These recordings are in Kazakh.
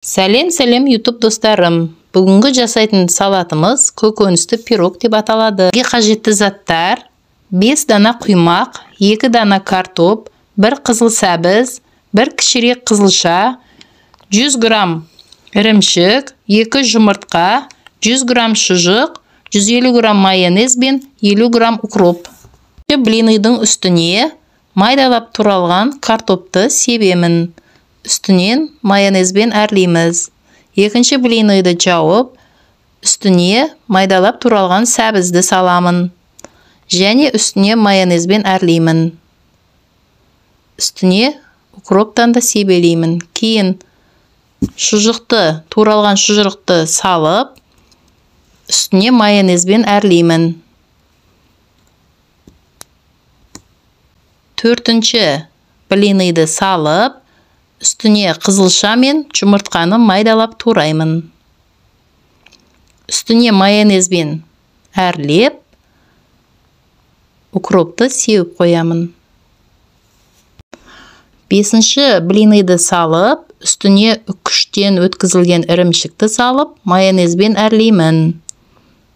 Сәлем, сәлем, YouTube достарым. Бүгінгі жасайтын салатымыз көкөністі пирог деп аталады. Бізге қажетті заттар: 5 дана құймақ, 2 дана картоп, 1 қызыл сәбіз, 1 кішірек қызылша, 100 грамм ірімшік, 2 жұмыртқа, 100 грамм шұжық, 150 грамм майонез бен 50 грамм укроп. Блиныйдың үстіне майдалап туралған картопты себемін. Үстінен майонезбен әрлейміз. Екінші блиныйды жауып, үстіне майдалап туралған сәбізді саламын. Және үстіне майонезбен әрлеймін. Үстіне укроптан да себелеймін. Кейін шұжықты, туралған шұжықты салып, үстіне майонезбен әрлеймін. Төртінші блиныйды салып, үстіне қызылша мен жұмыртқаны майдалап тураймын. Үстіне майонезбен әрлеп, укропты сеуіп қоямын. Бесінші блиныйды салып, үстіне үккіштен өткізілген ірімшікті салып, майонезбен әрлеймін.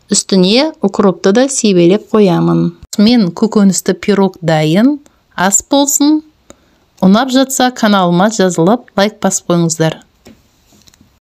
Үстіне укропты да себелеп қоямын. Мен көкөністі пирог дайын. Ас болсын. Ұнап жатса, каналыма жазылып, лайк басып қойыңыздар.